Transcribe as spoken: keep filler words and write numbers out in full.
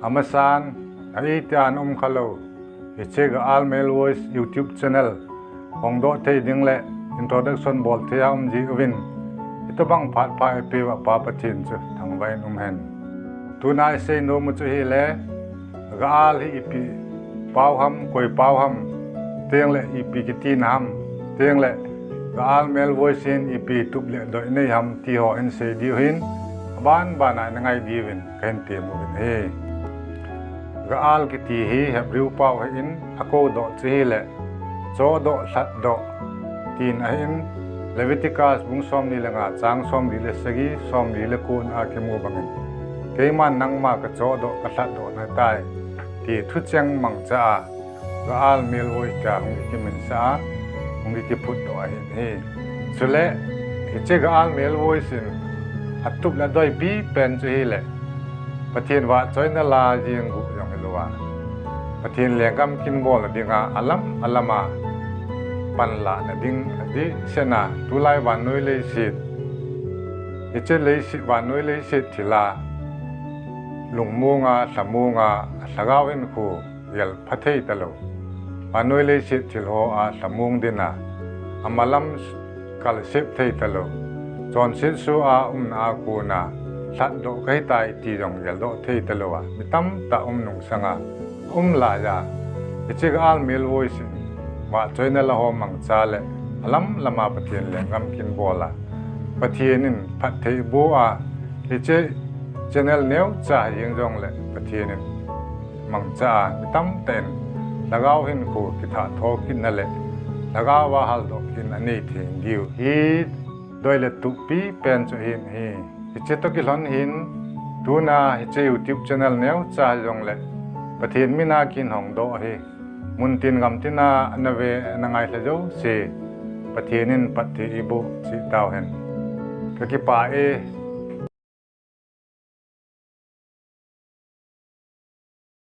Amasan, a iti an um khalou, hiche Ga Al Male Voice YouTube channel hongdoh thei ding le introduction bol thei a um jiuvin, hitobang phat pha eipeuva Pa Pathen chu thangvah in um hen. Tuna isei nom u chu hile, Ga Al hi ipi pau ham, koi pau ham, tengle ipi kitina ham, tengle Ga Al Male Voice in ipi tup le doi nei ham ti ho hin sei diu hin, aban bana ina ngai diuvin kahin tem uvin ahi. Ga Al kiti hi Hebrew pau ahin, akoudoh chu hile, chohdoh, lhatdoh, tin ahin, Leviticus bung somni le nga, chang somli le sagi, somli le ko na kimu bangin, keiman nangma kachohdoh, kalhatdoh nahitai, ti thucheng mangcha a, Ga Al Male Voice tia hung ikiminsa a, hung ikiphutdoh ahin ahi. Chule, hiche Ga Al Male Voice in atup le adoipi pen chu hile, Pathen vahchoina la jeng guh jong hilouva, Pathen lenggam kin bolna dinga alam alama panlahna ding adihsena, tulai vannoi leiset, hiche leiset, vannoi leiset thila lungmonga, lhamonga, alhagao hinkho gelpha thei talou, vannoi leiset thil hoa lhamong dina, amalam kalsep thei talou, chonset soh a umna a kona lhatdoh kahitai ti jong geldoh thei talouva, mi tamtah um nungsanga aum laiya, hiche Ga Al Male Voice in vahchoina la ho mangcha le alam lama Pathen lenggam kin bola, Pathen in phatthei boh a, hiche channel neocha jeng jongle Pathen in mangcha a, mi tamtah in lhagao hinkho kithat tho kitna le lhagao a haldoh kitna anei thei diu hi, doi le tup pi pen chu ahin ahi. Hiche toh kilhon hin, tuna hiche YouTube channel neocha jongle Pathen mina kin hongdoh ahi. Muntin gamtina ana ve ana ngailha jouse, Pathen in phatthei eiboh cheh tauhen. Kakipah e.